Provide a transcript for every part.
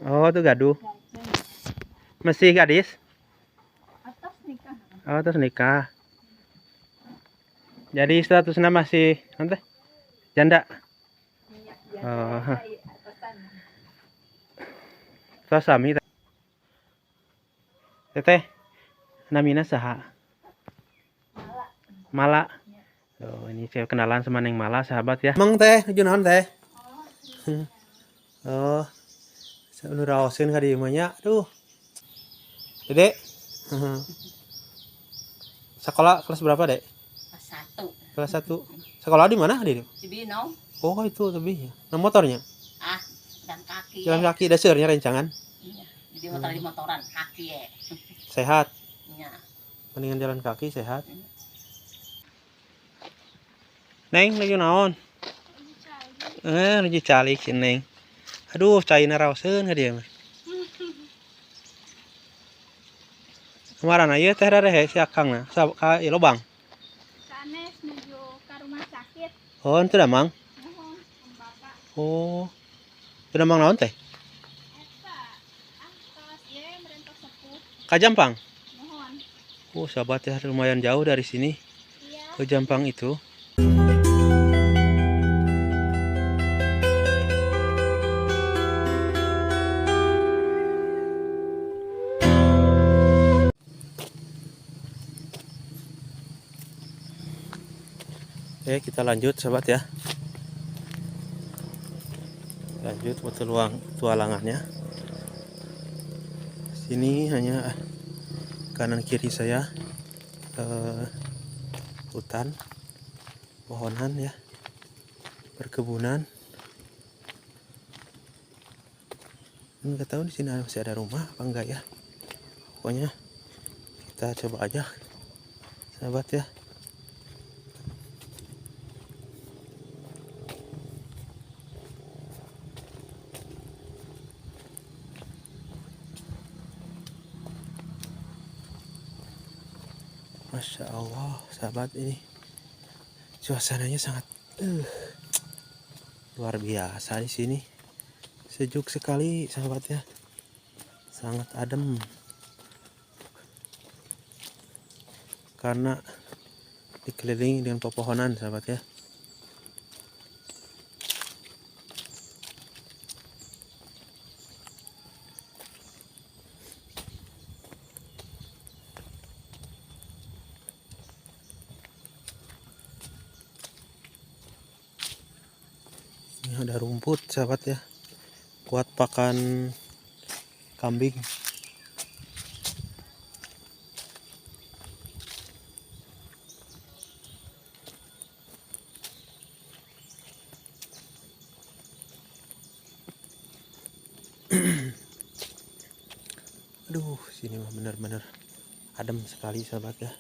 Oh, itu gaduh. Masih gadis? Atos nikah. Oh, terus nikah. Jadi statusnya masih nanti janda. Iya, Oh. iya, atosan. Terus sami teteh namina saha? Mala. Mala. Oh, ini saya kenalan sama Neng Mala, sahabat ya. Emang teh, nuju naon teh? Oh. Saya nu raoseun ka dieu mah nya. Aduh. Dede. Sekolah kelas berapa, Dek? Kelas 1. Kelas 1. Sekolah di mana, Dede? Cibinong. Oh, itu lebih. Nah, motornya? Ah, jalan kaki. Jalan ya. kaki dasarnya rencangan. Iya. Jadi motor di motoran kaki ya. Sehat. Iya. Mendingan jalan kaki sehat. Neng, nuju naon? Eh, nuju calik si Neng. Aduh, caina raoseun ka dieu mah. Kemarin ieu teh rere si Akang na, sa ka ieu lobang. Sanes nuju ke rumah sakit. Oh, itu damang. Mohon om bapak. Oh. Itu damang naon teh? Eta atos ieu meureun tos sepuh. Ka Jampang. Mohon. Oh, sahabat ya, lumayan jauh dari sini Iya. ke Jampang itu. Oke, kita lanjut sahabat ya. Lanjut petualang tualangannya. Sini hanya kanan kiri saya hutan, pohonan ya, perkebunan. Nggak tahu di sini masih ada rumah apa enggak ya. Pokoknya kita coba aja, sahabat ya. Masya Allah, sahabat, ini suasananya sangat luar biasa di sini. Sejuk sekali, sahabat ya. Sangat adem. Karena dikelilingi dengan pepohonan, sahabat ya. Ini ada rumput, sahabat ya, buat pakan kambing. Aduh, sini mah benar-benar adem sekali, sahabat ya.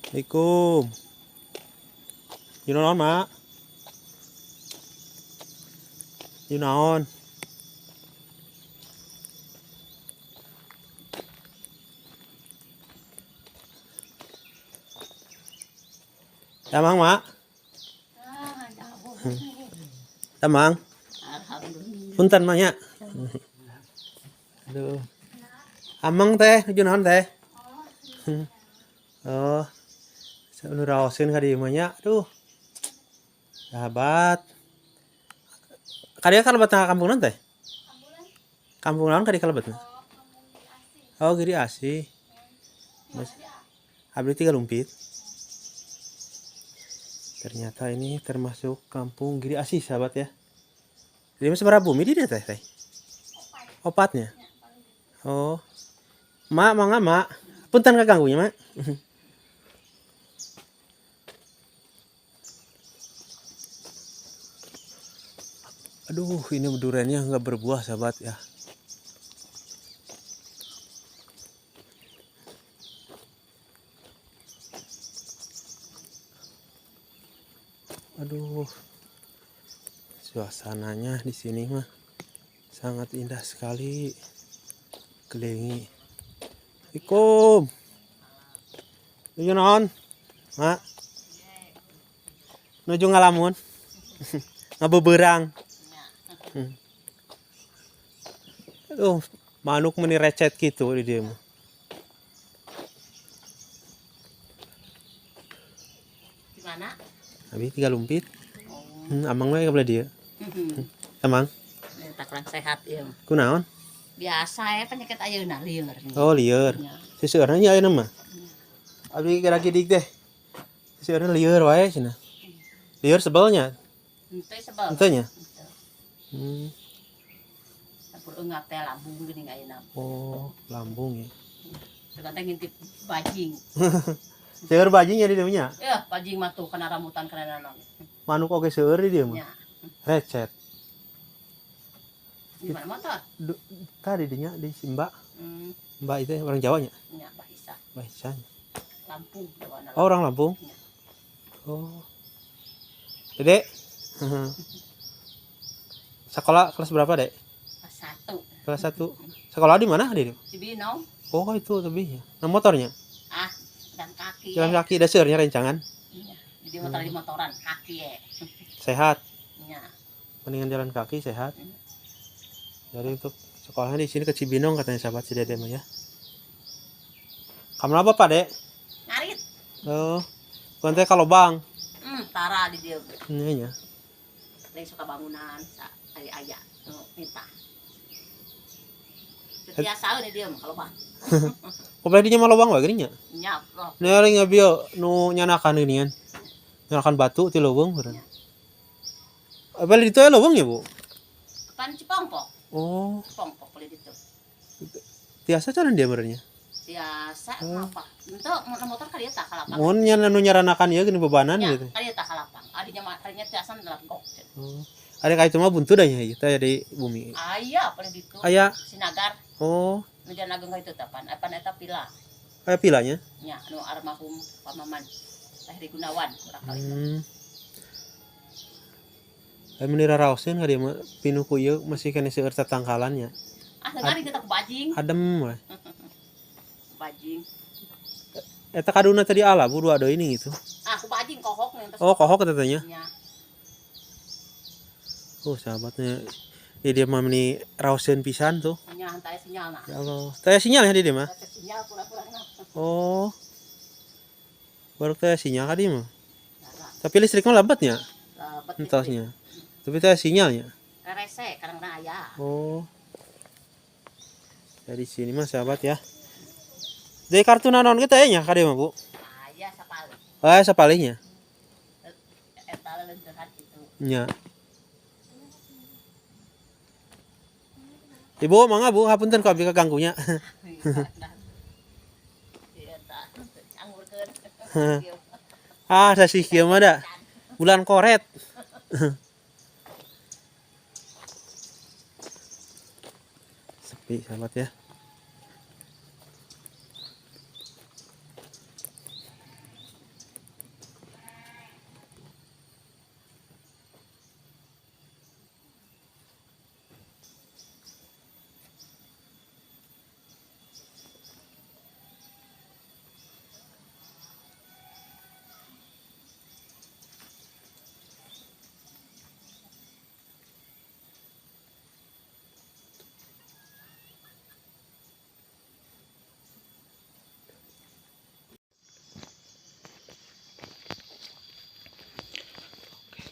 Assalamualaikum. Nuju naon, Mak? Nuju naon? Damang, Mak? Ah, jauh. Damang? Alhamdulillah. Punten, Mak nya. Aduh. Ameng teh, nuju naon teh? Oh. Nu raoseun ka dieu mah nya. Aduh. Sahabat. Ka dieu kalebet ka kampung naon teh? Kampung naon ka dieu kalebetna? Oh, Giri Asih. Mas, abdi tiga lumpit. Ternyata ini termasuk kampung Giri Asih, sahabat ya. Jadi mah sabaraha bumi di dieu teh teh? Opatnya. Oh. Mak, mangga mak. Punten kaganggunya, Mak. Aduh, ini duriannya nggak berbuah, sahabat ya. Aduh, suasananya di sini mah sangat indah sekali. Kelilingi. Assalamualaikum. Nuju naon? Mak. Nuju ngalamun. Ngabeberang. Aduh, manuk meni recet gitu di dia mah. Di mana? Abi tiga lumpit. Oh. Amang we kebelah dia. Amang. Tak kurang sehat ieu. Kunaon? Biasa ya penyakit ayeuna lieur. Oh, lieur. Ya. Seseueurna nya ayeuna mah. Abi kira kidik teh. Seseueurna lieur wae cenah. Lieur sebelnya. Henteu sebel. Henteu nya? Henteu. Hmm. Dapur eungap teh lambung geuning ayeuna. Oh, lambung ya. Sugan teh ngintip bajing. Seueur bajing ya di dieu nya. Eh, bajing mah tuh kana rambutan kana naon. Manuk oge seueur di dieu mah. Nya. Recet. Di mana motor? Tadi dinya di si Mbak. Hmm, Mbak itu orang Jawa nya? nya Mbah Isa. Mbak Isa. Lampung Jawana. Oh, orang Lampung. Nya. Oh. Dek. Sekolah kelas berapa, Dek? Kelas 1. Kelas 1. Sekolah di mana, Dek? Cibinong. Oh, itu lebihnya. Nah, motornya? Ah, jalan kaki. Jalan kaki dasarnya rencangan. Iya. Jadi motor di motoran kaki ya. Sehat. Iya. Mendingan jalan kaki sehat. Jadi untuk sekolahnya di sini ke Cibinong katanya sahabat si Dede mah ya. Kamu apa, Pak, Dek? Ngarit. Oh. Konten kalau Bang. Tara di dia. Iya nya. Lain suka bangunan sa ari aya nu minta. Biasa we dia mah kalau bang. Kok dinya mah lobang wae geuning nya? Nya, loh. Nu euring ngabieu nu nyanakan geuningan. Nyanakan batu ti leuweung urang. Apa di ditu aya leuweung ya, Bu? Pan Cipongpok. Oh, Cipongpok boleh ditu. tiasa jalan dia merenya. Biasa apa? Henteu mun motor ka dieu tah ka lapang. Mun nya nu nyaranakan ieu geuning bebanan Nya, gitu. ka dieu tah ka lapang. Adinya mah adinya tiasa nelengkok. Oh. Ada ka itu mah buntu dah nya ieu teh di bumi. Aya boleh ditu. Aya. Sinagar. Oh, Nu jalan ageung ka itu tah pan. Pan eta pila. aya pilanya. Nya nu almarhum Pamaman Heri Gunawan urang kali. Aya meuni raraoseun ka dieu mah pinuh ku ieu masih keneh seueur tatangkalan nya. Ah, ngari kita ku bajing. Adem we. Bajing. Eta kaduna tadi ala Bu dua deui ini gitu. Ah, ku bajing kohok nih terus. Oh, kohok katanya. Nya. Oh, sahabatnya. Di dia mah meni raoseun pisan tuh. Nya hantai sinyal nah. Ya Allah. Teh sinyal ya di dia mah. Teh sinyal pura-pura nah. Oh. Baru teh sinyal ka dieu mah. Darah. Tapi listrik mah lambatnya. Lebet Entosnya. Tapi teh sinyalnya. Rese kadang-kadang aya. Oh. Dari sini mah sahabat ya. Dari kartu nanon kita ya nya ka dieu mah, Bu. Aya sapali. Oh, sapalihnya. Eta leuntehan kitu. Nya. Ibu, mangga Bu, hapunten ku abdi kaganggunya. Eta angurkeun. Ah, sasih kieu mah da. Bulan koret. Sepi sahabat ya.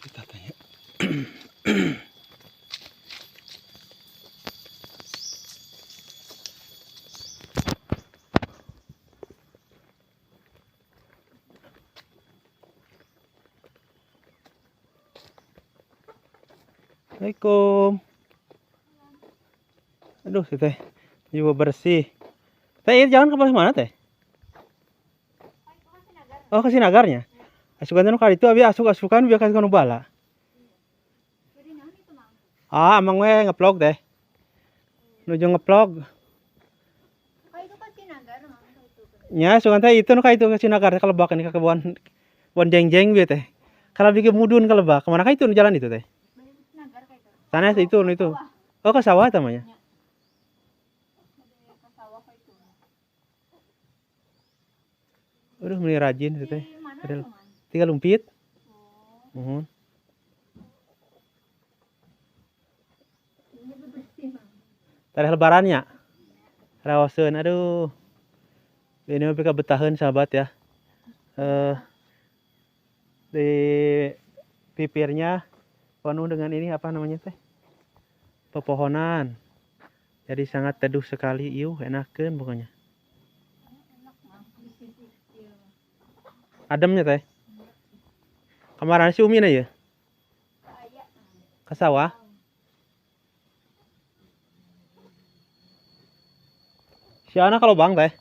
Kita tanya. Assalamualaikum. Aduh, si teh juga bersih. Teh, ini jalan ke mana teh? Oh, ke Sinagarnya. Asukan nu kali itu abi asuk-asukan biar kasih kanu bala. Ah, emang we ngeplog teh. Nuju ngeplog. Nya, asukan teh itu nu ka itu ke Sinagar teh kalebak ini ke kebun kebun jeng-jeng bieu teh. Kalau bikin mudun kalebak, kemana ka itu nu jalan itu teh? Sana itu nu itu. Oh, ke sawah tamanya. Aduh, meni rajin itu teh. Ada tiga lumpit. Mohon. Tareh lebarannya. Raoseun, aduh. Ini mah betaheun, sahabat ya. Di pipirnya penuh dengan ini, apa namanya teh? Pepohonan. Jadi sangat teduh sekali, iuh, enakeun pokoknya. Ademnya teh. Kemarin si Umi na ya? Ke sawah? Si anak kalau bang teh?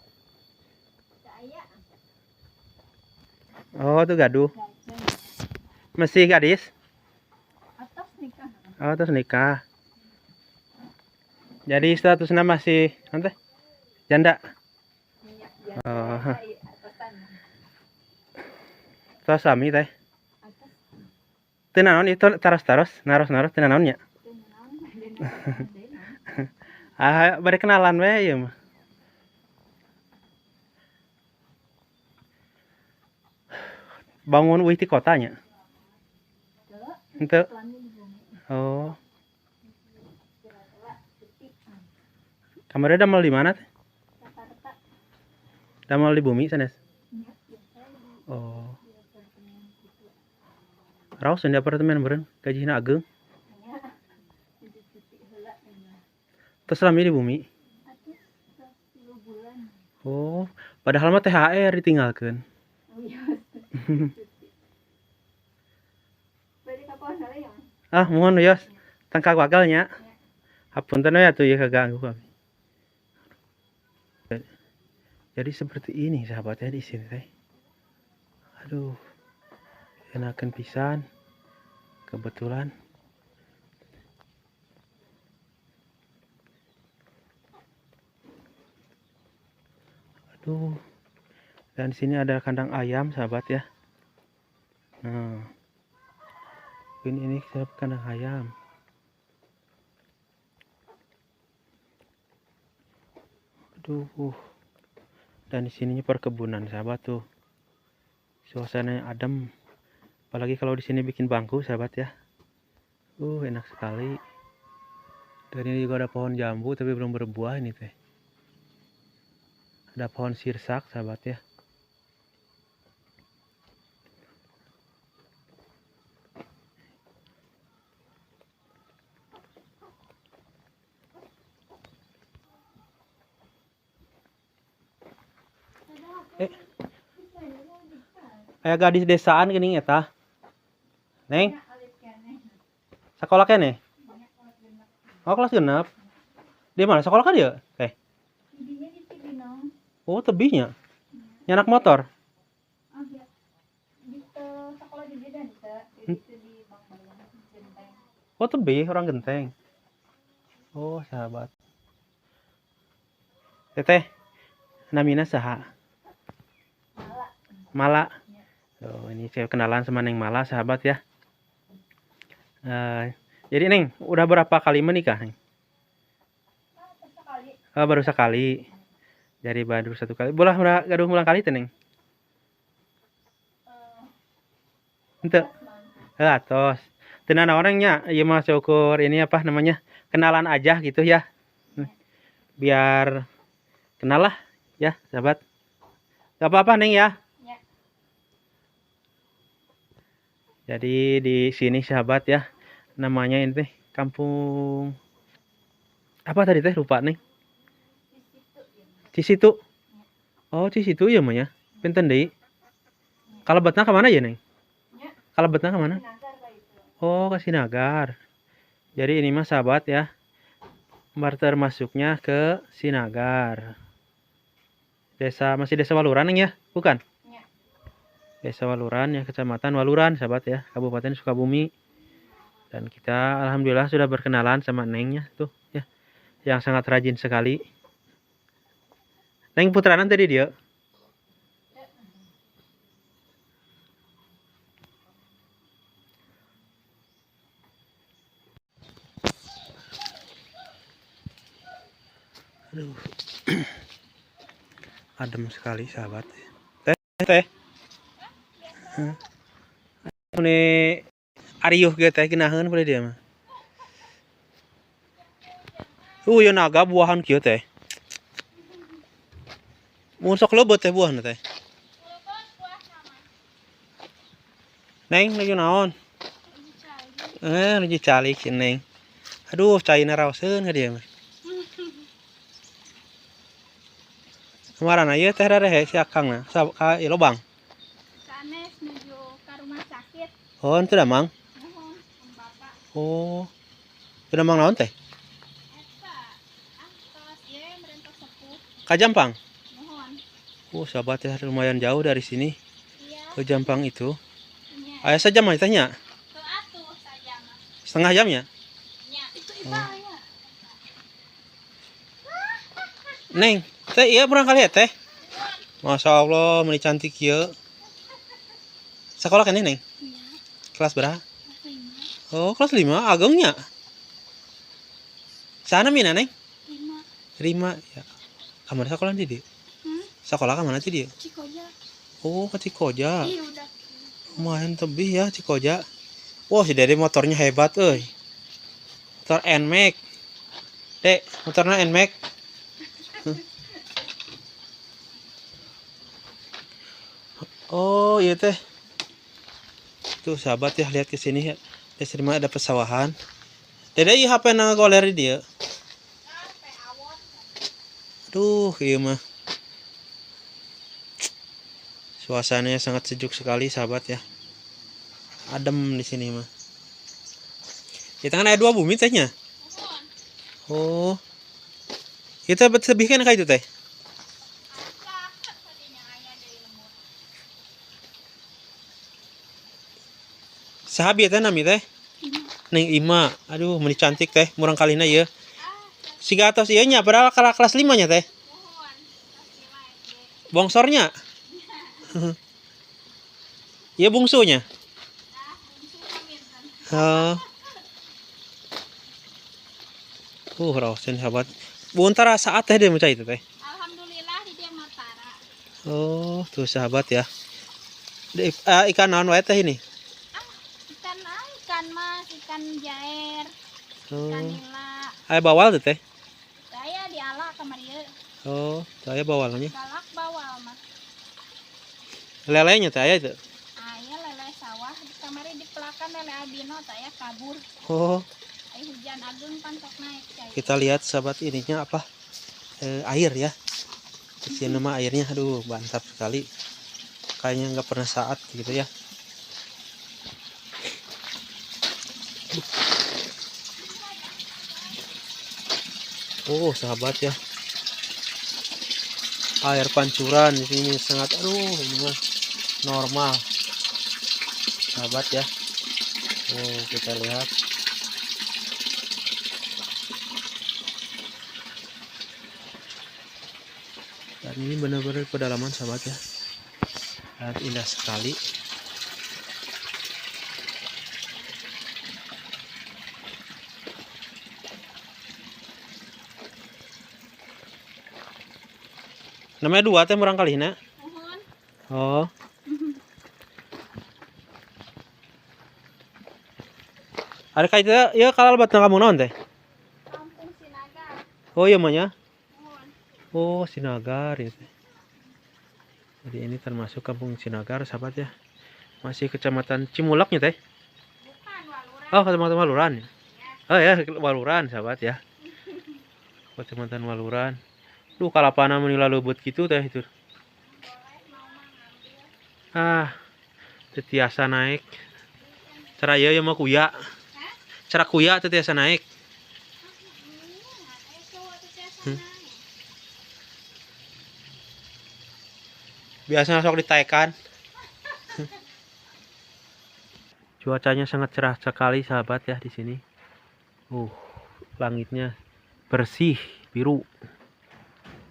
Oh, itu gaduh. Masih gadis? Atos nikah. Oh, terus nikah. Jadi statusnya masih nanti janda. Oh. Terus sami teh. Teu naon itu taros-taros, naros-naros teu naon nya. Ah, bari kenalan we ieu mah. Bangun uih ti kotanya. Henteu. Oh. Kamarnya damel di mana teh? Damel di bumi sanes. Oh. Raos di apartemen meureun, gajihna ageng. Terus lami di bumi. Oh, padahal mah THR ditinggalkeun. Ah, mohon yos. Tangkak wagalnya. Hapunten we atuh ieu kaganggu kami. Jadi seperti ini sahabatnya di sini teh. Aduh. Enakeun pisan. Kebetulan. Aduh. Dan di sini ada kandang ayam sahabat ya. Nah. Ini siap kandang ayam. Aduh. Dan di sininya perkebunan sahabat tuh. Suasananya adem. Apalagi kalau di sini bikin bangku sahabat ya. Enak sekali. Dan ini juga ada pohon jambu tapi belum berbuah ini teh. Ada pohon sirsak sahabat ya. Kayak gadis desaan geuning eta. Neng. Sekolah keneh? Oh, kelas genep. Di mana sekolah kan dia? Teh. Oh, tebihnya. Nyanak motor. Oh, tebih orang Genteng. Oh, sahabat. Teteh, namina saha? Mala. Oh, ini saya kenalan sama Neng Mala, sahabat ya. Jadi Neng, udah berapa kali menikah, Neng? Oh, baru sekali. Jadi baru satu kali. Bolah gaduh mulang kali teh, Neng? Henteu. Heuh, atos. Teu nanaon orangnya, ieu mah syukur ini apa namanya? Kenalan aja gitu ya. Biar kenal lah ya, sahabat. Gak apa-apa, Neng ya. Jadi di sini sahabat ya, namanya ini teh kampung apa tadi teh, lupa nih. Cisitu. Oh, Cisitu ya mah ya. Pinten deui? Kalebetna ka mana ya, Neng? Kalebetna ka mana? Oh, ke Sinagar. Jadi ini mah sahabat ya, termasuknya ke Sinagar. Desa, masih desa Waluran, Neng ya? Bukan? Desa Waluran ya, Kecamatan Waluran sahabat ya, Kabupaten Sukabumi. Dan kita alhamdulillah sudah berkenalan sama Nengnya tuh ya, yang sangat rajin sekali. Neng putranan tadi dia. Aduh. Adem sekali sahabat. Teh, teh. Ini ariuh ge teh geunaheun boleh dia mah. Ya naga buahan kieu teh. Mun sok leubet teh buahna teh. Neng, lagi naon? Lagi calik si Neng. Aduh, caina raoseun ka dieu mah. Kemarin ieu teh rerehe si Akang na, ka ieu lobang. Sanes nuju ka rumah sakit. Oh, itu damang. Muhun, bapak. Oh. Itu damang naon teh? Eta, tos ieu meureun tos sepuh. Ka Jampang. Muhun. Oh, sahabat ya, lumayan jauh dari sini Iya. ke Jampang itu. Nya. Aya sajam mah teh nya? Teu atuh sajam mah. Setengah jam ya? Nya, itu ibah ya. Neng, teh iya barangkali ya teh. Masya Allah, meni cantik ya. Sekolah kan Neng? Iya, Kelas berapa? kelas 5. Oh, kelas 5, agengnya. Sana mina, Neng? 5. Rima, ya. Kamar sekolah di dia? Hmm? Sekolah ke mana sih dia? Cikoja. Oh, ke Cikoja. Iya udah. Lumayan tebih ya Cikoja. Wah, si Dede motornya hebat euy. Motor NMAX. Dek, motornya NMAX. Oh, iya teh. Tuh sahabat ya, lihat ke sini ya. Di sini mah ada pesawahan. Dede ieu HP na ngagoler di dieu. Aduh, ieu mah. Suasananya sangat sejuk sekali sahabat ya. Adem di sini mah. Di tangan ada dua bumi tehnya. Oh. Kita lebih kan kayak itu teh. Sahabi teh nami teh. Neng Ima. Aduh, meni cantik teh, murang kalina ieu. Siga atos ieu nya padahal kelas 5 nya teh. Bongsornya. Iya bungsunya. Oh. Raoseun sahabat. Buntara saat teh dia mencari itu teh. Alhamdulillah di dia matara. Oh, tuh sahabat ya. Ikan naon wae teh ini? Ikan ikan mas, ikan jair, ikan nila. Aya bawal tuh teh? Saya dialak kamari ieu. Oh, saya bawalnya. Galak bawal mah. Lelenya teh aya itu. Aya lele sawah di kamari dipelakan lele albino teh aya kabur. Oh. Ai hujan ageung pan sok naik cai. Kita lihat sahabat ininya apa? Air ya. Di sini mah airnya aduh mantap sekali. Kayaknya nggak pernah saat gitu ya. Oh, sahabat ya. Air pancuran di sini sangat aduh ini mah normal. Sahabat ya. Oh, kita lihat. Dan ini benar-benar pedalaman sahabat ya. Sangat indah sekali. Namanya dua teh murang kali na. Oh. Ada kaitannya ya kalau buat kamu naon teh? Kampung Sinagar. Oh iya mah ya. Oh, Sinagar ya teh. Jadi ini termasuk Kampung Sinagar sahabat ya. Masih Kecamatan Cimulaknya teh? Bukan, Waluran. Oh, Kecamatan Waluran. Oh ya, Waluran sahabat ya. Kecamatan Waluran. Duh, kalapana meni laleubet gitu teh itu. Ah, teu tiasa naik. Cara ieu ya mah kuya. Cara kuya teu tiasa naik. Biasanya sok ditaekan. Cuacanya sangat cerah sekali sahabat ya di sini. Langitnya bersih, biru.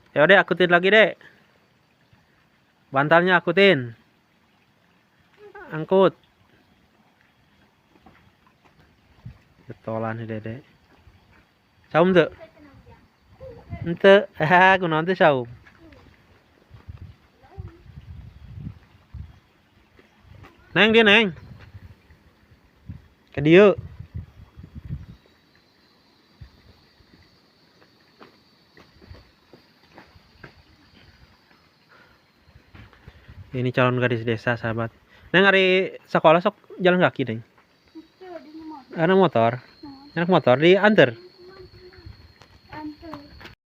Ya udah, akutin lagi deh. Bantalnya akutin. Angkut. Betolan nih Dede. Saum tuh. Ente, kunaon teh saum. Neng dia neng. Ke dieu. Ini calon gadis desa, sahabat. Neng, ari sekolah sok jalan kaki, Neng? Itu di motor. Anak motor. Anak motor diantar.